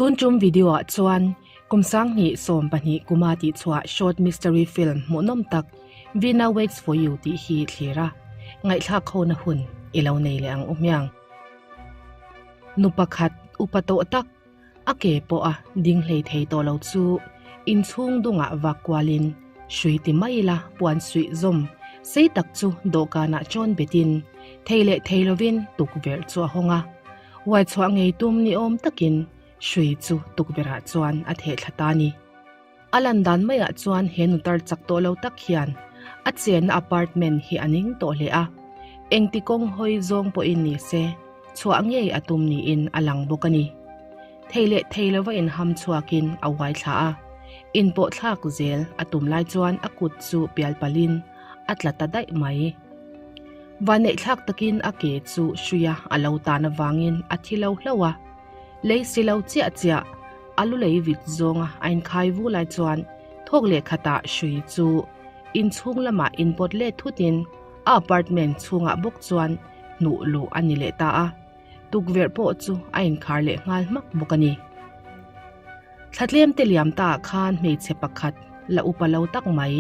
Tun tum video ah chuan kum 2020 kuma tih chhuah short mystery film hmuhnawm tak Vina Waits For You tih hi thlir a, ngaihthlak khona hun i lo nei leh ang u hmiang. Nu pakhat upa tawh tak a ke pawh a ding hlei thei tawh lo chu inchhung dungah vak kualin hrui ti mai ila puan suih zawm sei tak chu dawhkanah chawn betin thei leh thei lovin tukverh chu a hawng a, uai chhuah ngei tum ni awm takin hrui chu tukverhah chuan a theh thla ta a ni. A lan dan maiah chuan he nutar chak tawh lo tak hian a chenna apartment hi a ning tawh hle a, engti kawng hawi zawng pawhin ni se chhuah ngei a tum niin a lang bawk a ni. Thei leh thei lova inham chhuakin a uai thla a, inpawh thlak zel a tum lai chuan a kut chu pial palhin a tla ta daih mai. Vanneihthlak takin a ke chu hruia a lo tan avangin a thi lo hlauh a. Lei si lo chiah chiah, a lu lei vit zawnga a inkhai vu lai chuan thawk leh khatah hrui chu inchhung lamah inpawt let thutin a apartment chhungah bawk chuan hnuh luh a ni leh ta a, tukverh pawh chu a inkhar leh nghal hmak bawk a ni. Thla tlem te liam ta ah khan hmeichhe pakhat la upa lo tak mai,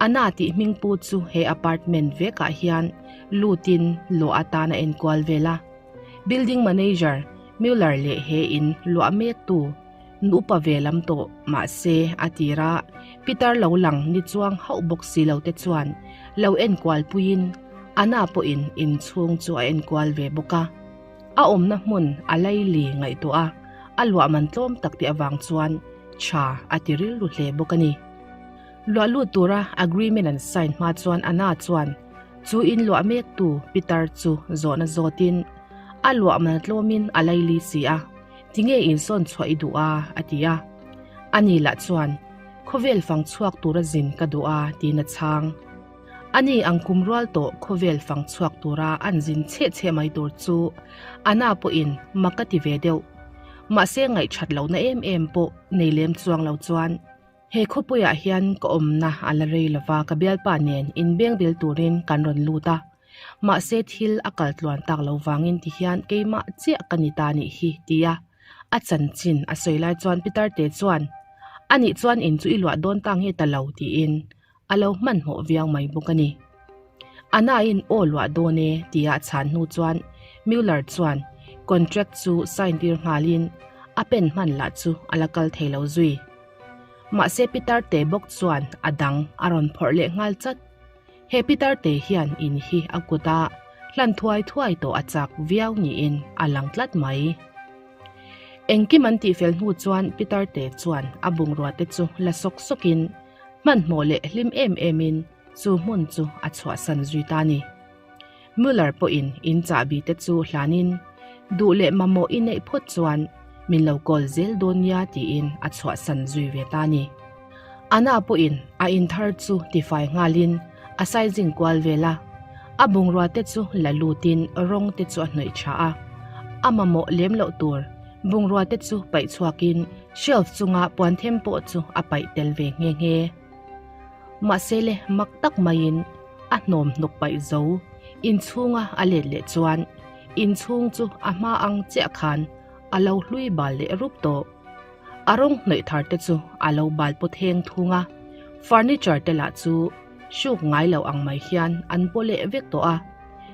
Anna tih hming pu chu he apartment vekah hian lutin luah atan a enkual vel a. Building manager Mueller leh he in luah mek tu nu upa ve lam tawh mahse a tir a, Peter lo lang ni chuang hauh bawk si lo te chuan lo enkual puiin Anna pawhin inchhung chu a enkual ve bawk a. A awmna hmun a laili ngaihtuah a, a luah man tlawm tak tih avang chuan tha a ti rilru hle bawk a ni. Luah lut tura agreement an sign hma chuan Anna chuan Chu in luah mektu Pitar chu zawhna zawtin a luah man tlawmin a laili si a, tinge insawn chhuah i duh a? a ti a. Ani lah chuan, Khawvel fang chhuak tura zin ka duh a tiin a chhang. Ani ang kum rual tawh khawvel fang chhuak tura an zin cheh cheh mai tur chu Anna pawhin mak a ti ve deuh. Mahse ngaihthat lohna em em pawh nei lem chuang lo chuan He khawpuiah hian ka awmna a la rei lova ka bialpa nen inbeng bil turin kan rawn lut a, mahse thil a kal tluan tak lo vangin tihian keimah chiah ka ni ta nih hi tia a chanchin a sawi lai chuan Pitar te chuan Anih chuan in chu i luah dawn ta nge ta lo tiin a lo hmanhmawh viau mai bawk a ni. Anna-in aw luah dawn e tia a chhan hnu chuan Mueller chuan contract chu sign tir nghalin a pen hman lah chu a la kal thei lo zui. Mahse Pitar te bawk chuan a dang a rawn phawrh leh nghal chat. He Pitar te hian in hi a kut a hlan thuai thuai tawh a chak viau niin a lang tlat mai. Engkim an tihfel hnu chuan Pitar te chuan a bungrua te chu la sawk sawkin Hmanhmawh leh hlim em emin chu hmun chu a chhuahsan zui ta a ni. Muller pawhin in chahbi te chu hlanin, Duh leh mamawh i neih phawt chuan min lo kawl zel dawn nia tiin a chhuahsan zui ve ta a ni. Anna pawhin a in thar chu tifai nghalin a saizing kual vel a, a bungrua te chu la lutin rawng te chu a hnawih tha a, a mamawh lem loh tur bungrua te chu paih chhuakin Shelf chunga puan them pawh chu a paih tel ve nghe nghe. Mahse le mak tak maiin a hnawm hnawk paih zo, inchhunga a let leh chuan inchhung chu a hma ang chiah khan a lo hlui bal leh rup tawh. A rawng hnawih thar te chu a lo bal paw theng thung a, furniture te lah chu hruk ngai lo ang mai hian an paw leh vek tawh a,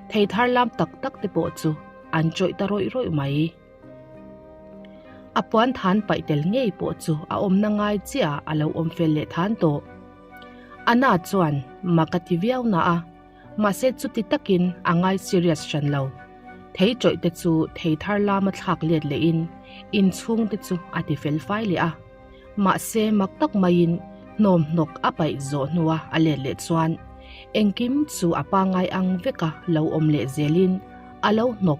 thei thar lam tak tak te pawh chu an chawih ta rawih rawih mai. A puan than paih tel ngei pawh chu a awmna ngai chiah a lo awm fel leh than tawh. Anna chuan mak a ti viau na a, mahse chuti takin a ngai serious hran lo. Thei chawih te chu thei thar lama thlak let lehin inchhung te chu a ti fel fai leh a. Mahse mak tak maiin hnawm hnawk a paih zawh hnua a let leh chuan engkim chu a pangngai ang veka lo awm leh zelin a lo hnawk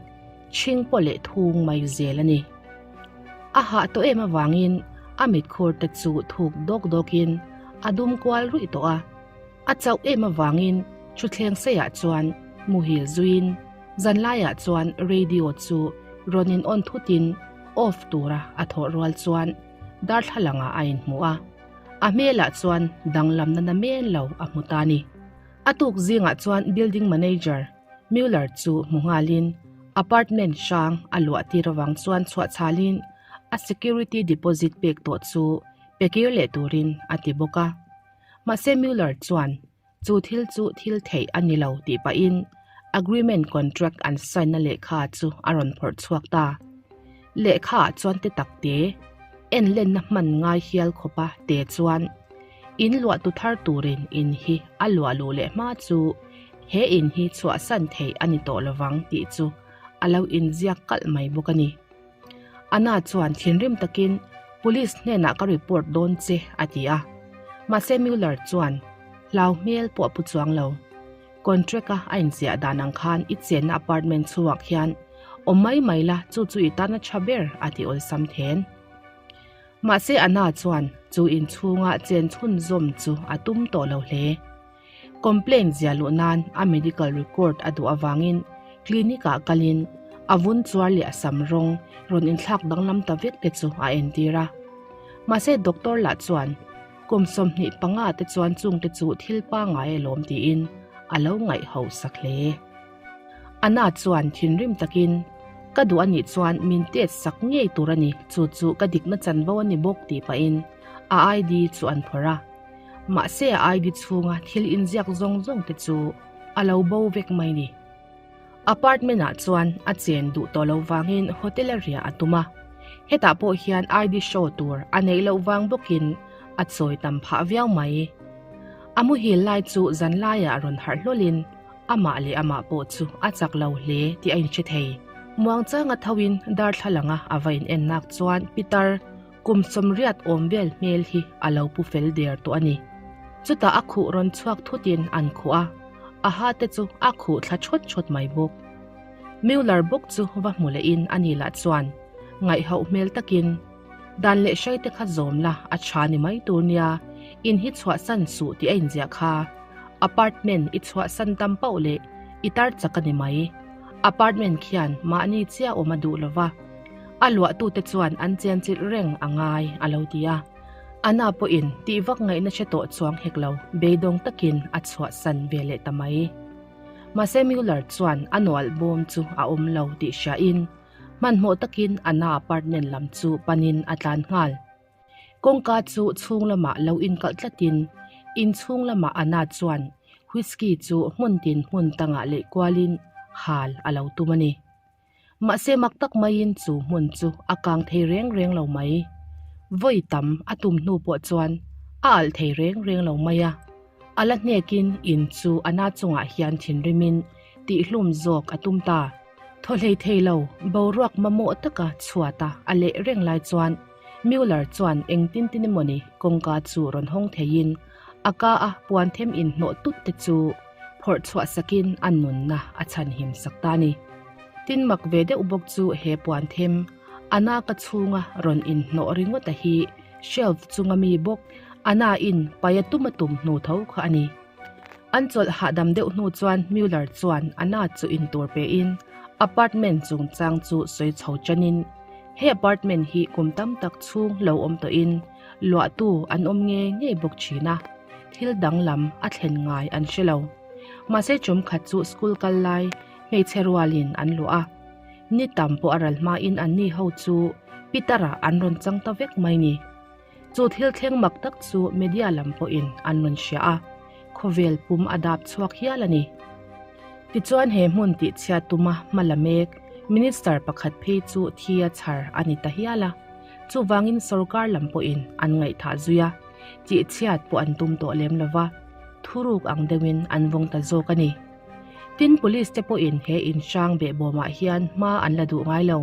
Chhing pawh leh thung mai zel a ni. A hah tawh em avangin a mitkhur te chu thuk dawk dawkin a dum kual ruih tawh a. A chauh em avangin thutthleng seiah chuan muhil zuiin zanlaiah chuan radio chu rawn in on thutin off tura a thawh rual chuan darthlalangah a inhmu a. A hmelah chuan danglamna na men lo a hmu ta a ni. A tuk zingah chuan building manager Mueller chu hmu nghalin apartment hrang a luah tir avang chuan chhuah chhalin a security deposit pek tawh chu pe kir leh turin a ti bawk a. Mahse Mueller chuan chu thil chu thil theih a ni lo tih pahin agreement contract an sign na lehkha chu a rawn phawrh chhuak ta. Lehkha ah chuan te tak te, en lenna hman ngai hial khawpa te chuan in luah tu thar turin in hi a luah luh leh hma chu he in hi chhuahsan theih a ni tawh lovang tih chu a lo inziak kalh mai bawk a ni. Anna chuan thinrim takin Police hnenah ka report dawn che a ti a. Mahse Mueller chuan hlau hmel pawh a pu chuang lo. Contract a a inziah dan ang khan i chenna apartment chhungah khian awm mai mai la chu chu i tan a tha ber a ti awlsam then. Mahse Anna chuan chu inchhunga chen chhunzawm chu a tum tawh lo hle. Complaint ziah luh nan a medical record a duh avangin clinic ah kalin a vun chuar leh a sam rawng rawn inthlak danglam ta vek te chu a entir a. Mahse doctor lah chuan kum 25 te chuan chung te chu thil pangngai alawm tiin a lo ngaih ho sak hle. Anna chuan thinrim takin ka duh anih chuan min test sak ngei tur a ni, chu chu ka dikna chanvo a ni bawk tih pahin a ID chu an phawrh a. Mahse a ID chhunga thil inziak zawng zawng te chu a lo bo vek mai ni. Apartment ah chuan a chen duh tawh lo vangin hotel a riah a tum a, hetah pawh hian ID show tur a neih loh vang bawkin a chawi tam phah viau mai. A muhil lai chu zan laiah rawn harh hlawlin amah leh amah pawh chu a chak lo hle tih a inhre thei. Muangchanga thoin darthlalanga a va inennak chuan Pitar Kum 80 awm vel hmel hi a lo pu fel der tawh a ni. Chutah a khuh rawn chhuak thutin an khuh a, a ha te chu a khuh thla thawt thawt mai bawk. Mueller bawk chu va hmu lehin a ni lah chuan ngaihhoh hmel takin, Dan leh hrai te kha zawm la a tha ni mai tur nia, in hi chhuahsan suh tih a inziah kha. Apartment i chhuahsan tam pauh leh i tar chak a ni mai. Apartment khian mahni chiah awm a duh lova. A luahtute chuan an chenchilh reng a ngai, a lo ti a. Anna pawhin tih vak ngaihna hre tawh chuang hek lo, beidawng takin a chhuahsan ve leh ta mai. Mahse Mueller chuan a nualh bawm chu a awm lo tih hriain hmanhmawh takin Anna apartment lam chu panin a tlan nghal. Kawngka chu chhung lamah lo inkalh tlatin inchhung lamah Anna chuan whisky chu hmun tin hmun tangah leh kualin hal a lo tum a ni. Mahse mak tak maiin chu hmun chu a kang thei reng reng lo mai. Vawi tam a tum hnu pawh chuan a alh thei reng reng lo mai a. A la hnekin in chu a na chungah hian thinrimin tihhlum zawk a tum ta. Thaw hlei thei lo, boruak mamawh taka chhuata a leh reng lai chuan Mueller chuan engtin tin emawni kawngka chu rawn hawng theiin a ka a puan them inhnawh tut te chu phawrh chhuah sakin a nunna a chhanhim sak ta a ni. Tin mak ve deuh bawk chu he puan them a naka chhunga rawn inhnawh ringawt a hi shelf chunga mi bawk a na in pai a tum a tum hnu tho kha a ni. An chawlh hahdam deuh hnu chuan Mueller chuan a na chu intur pein apartment chungchang chu sawi chho chanin he apartment hi kum tam tak chhung lo awm tawhin luahtu an awm ngei ngei bawk thin a, thil danglam a thlen ngai an hre lo. Mahse chum khat chu school kal lai hmeichhe rualin an luah a, ni tam pawh a ral hmain anni ho chu Peter-a an rawn chang ta vek mai ni. Chu thil thleng mak tak chu media lam pawhin an rawn hria a, khawvel pum a dap chhuak hial a ni. Tichuan he hmun tihchhiat tuma hma la mek Minister pakhat phei chu thi a chhar a ni ta hial a, chuvangin sorkar lam pawhin an ngaihthah zui a, tihchhiat pawh an tum tawh lem lova, thuruk ang deuhin an vawng ta zawk a ni. Tin police te pawhin he inhrang behbawmah hian hma an la duh ngai lo.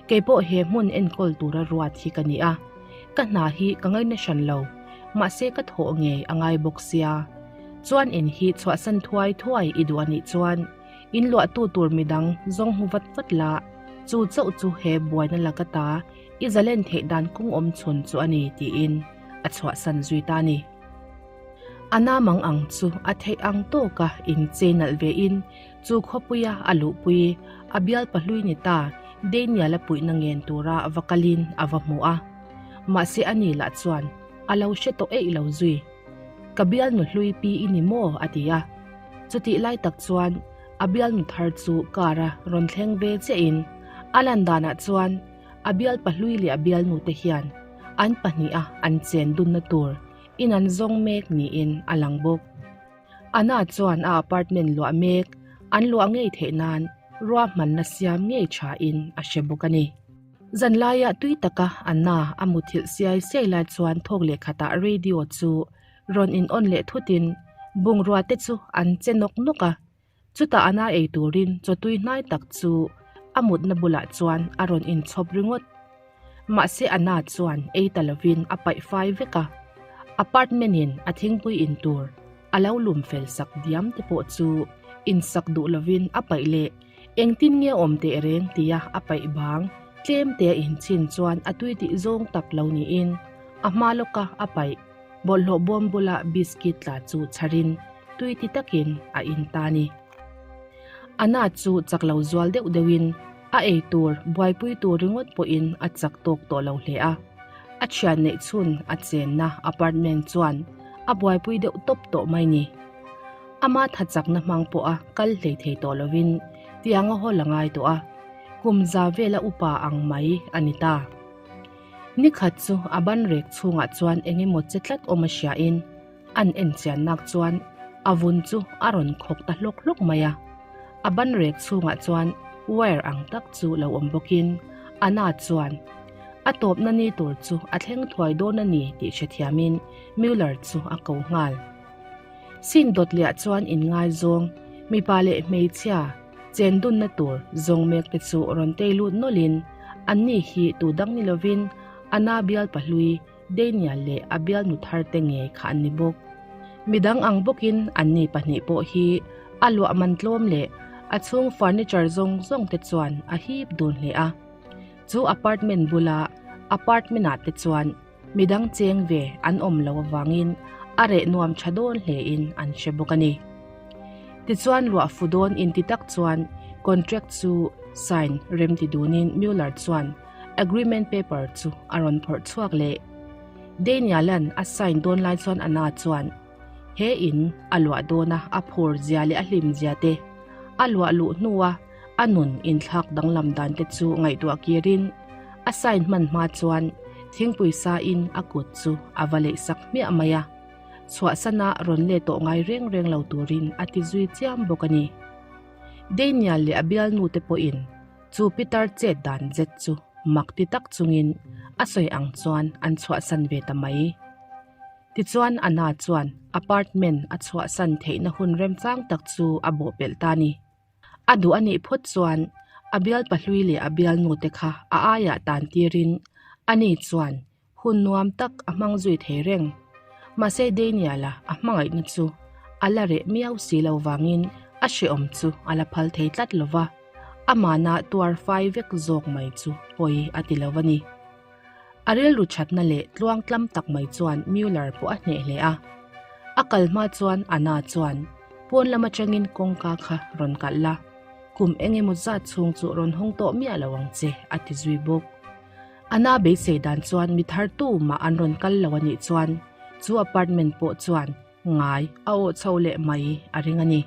Kei pawh he hmun enkawl tura ruat hi ka ni a, ka hna hi ka ngaina hran lo, mahse ka thawh ngei a ngai bawk sia. Chuan in hi chhuahsan thuai thuai i duh a nih chuan in luahtu tur midang zawng hmu vat vat la, chu chauh chu he buaina laka ta i zalen theih dan kawng awm chhun chu a ni tiin a chhuahsan zui ta a ni. A namang ang chu a theih ang tawka inchei nalh vein chu khawpuia a luhpui a bial pahlui ni ta Daniel-a puihna ngen tura va kalin a va hmu a. Mahse ani lah chuan a lo hre tawh eih lo zui. Ka bialnu hlui pi i ni maw? a ti a. Chutih lai tak chuan a bialnu thar chu car-a rawn thleng ve chiahin a lan danah chuan. A bial pahlui leh a bialnu te hian an pahniha an chen dunna tur in an zawng mek niin a lang bawk. Anna chuan a apartment luah mek an luah ngei theih nan ruahmanna siam ngei tha in a hre bawk a ni. Zanlaia tui taka Anna a muthilh siai siai lai chuan thawk leh khatah radio chu rawn in on leh thutin bungrua te chu an che nawk nawk a. Chutah Anna ei turin chawtui hnai tak chu a mutna bulah chuan a rawn inchhawp ringawt. Mahse Anna chuan ei ta lovin a paih fai vek a, apartment in a thingpui in tur a lo lum fel sak diam te pawh chu insak duh lovin a paih leh engtin nge awm teh reng tia a paih bang tlem te a inchhin chuan a tui tih zawng tak lo niin a hma lawka a paih bawlhhlawh bawm bula biscuit tla chu chharin tui ti takin a in ta ni. Anna chu chak lo zual deuh deuhin a ei tur buaipui tur ringawt pawhin a chak tawk tawh lo hle a. A thian neih chhun a chenna apartment chuan a buaipui deuh tawp tawh mai ni. Ama tha chakna hmang pawha kal hlei thei tawh lovin tiang a hawl a ngai tawh a, kum za vela upa ang mai a ni ta. Nikhat chu a ban rek chhungah chuan eng emaw che tlat awm a hriain An enchian nak chuan a vun chu a rawn khawk ta hlawk hlawk mai a, a ban rek chhungah chuan wire ang tak chu lo awm bawkin Anna chuan a tawpna ni tur chu a thleng thuai dawn a ni tih hrethiamin Mueller chu a ko nghal. Sin dawt liah chuan inngaizawng mipa leh hmeichhia chen dunna tur zawng mek te chu rawn tei lut nawlhin anni hi tu dang ni lovin Anna bial pahlui Daniel leh a bialnu thar te ngei kha an ni bawk. Midang ang bawkin anni pahnih pawh hi a luah man tlawm leh a chhung furniture zawng zawng te chuan a hip dun hle a. Chu apartment bula apartment ah te chuan midang cheng ve an awm lo avangin a reh nuam tha dawn hle in an hre bawk a ni. Tichuan luah fu dawn inti tak chuan contract chu sign remti dunin Mueller chuan Agreement paper chu a rawn phawrh chhuak leh. Daniel-a'n a sign dawn lai chuan Anna chuan he in a luah dawna a phur zia leh a hlim zia te, a luah luh hnua a nun inthlak danglam dan te chu ngaihtuah kirin a sign hman hma chuan thingpui sain a kut chu a va leih sak hmiah mai a, chhuahsana rawn let tawh ngai reng reng lo turin a ti zui chiam bawk a ni. Daniel leh a bialnu te pawhin Chu Peter chet dan zet chu mak ti tak chungin a sawi ang chuan an chhuahsan ve ta mai. Tichuan Anna chuan apartment a chhuahsan theihna hun remchang tak chu a bawhpelh ta a ni. A duh a nih phawt chuan a bial pahlui leh a bialnu te kha a aiah tan tirin ani chuan Hun nuam tak a hmang zui thei reng. Mahse Daniel-a a hmangaihna chu a la reh miau si lo vangin a hrehawm chu a la phal thei tlat lo va, amahna tuar fai vek zawk mai chu pawi a ti lo a ni. A rilru thatna leh tluang tlam tak mai chuan Mueller pawh a hneh hle a. A kal hma chuan Anna chuan pawn lam atangin kawngka kha rawn kalh la, kum eng emaw zat chhung chu rawn hawng tawh miah lo ang che a ti zui bawk. Anna beisei dan chuan mi thar tu mah an rawn kal lo a nih chuan chu apartment pawh chuan ngai a awh chho leh mai a ring a ni.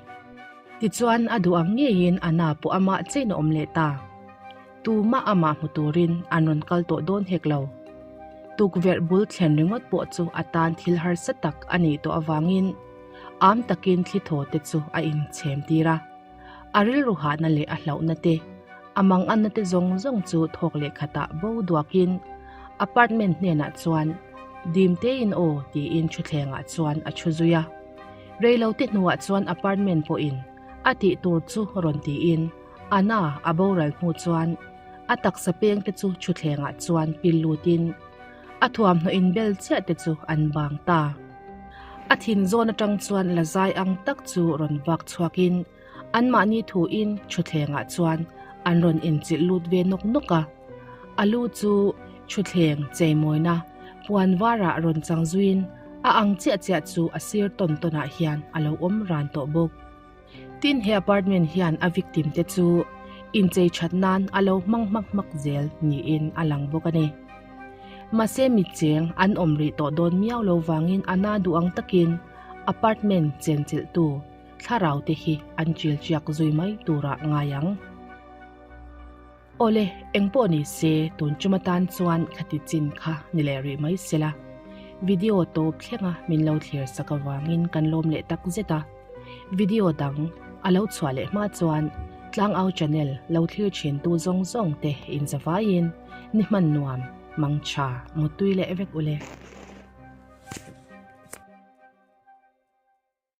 Tichuan a duh ang ngeiin Anna pawh amah chein a awm leh ta. Tumah amah hmu turin an rawn kal tawh dawn hek lo. Tukverh bul thlen ringawt pawh chu a tan thil harsa tak a nih tawh avangin am takin thli thaw te chu a inchhem tir a. A rilru hahna leh a hlauhna te, a manganna te zawng zawng chu thawk leh khatah bo duakin apartment hnenah chuan dim tein aw tiin thutthlengah chuan a thu zui a. Reilote hnuah chuan apartment pawhin a tih tur chu rawn tiin Anna a boral hnu chuan a taksa peng te chu thutthlengah chuan pil lutin a thuamhnaw inbel chiah te chu an bang ta. A thin zawn atang chuan la zai ang tak chu rawn vak chhuakin anmahni thuin thutthlengah chuan an rawn inchilh lut ve nawk nawk a. A lu chu thutthleng cheimawina puan varah rawn chang zuiin a ang chiah chiah chu a sir tawn tawnah hian a lo awm ran tawh bawk. Tin he apartment hian a victim te chu inchei that nan a lo hmang hmak hmak zel niin a lang bawk a ni. Mahse mi cheng an awm rih tawh dawn miau lo vangin a na duh ang takin apartment chenchilhtu thlarau te hi an chil chiak zui mai turah ngai ang. Awle, engpawh ni se tun chuma tan chuan khati chin kha ni leh rih mai sela. Video tawp thlenga min lo thlir sak avangin kan lawm leh tak zet a. Video dang a lo chhuah leh hma chuan Tlangau channel lo thlir thin tu zawng zawng te inzavaiin ni hman nuam, mangtha, mutui leh vek ule.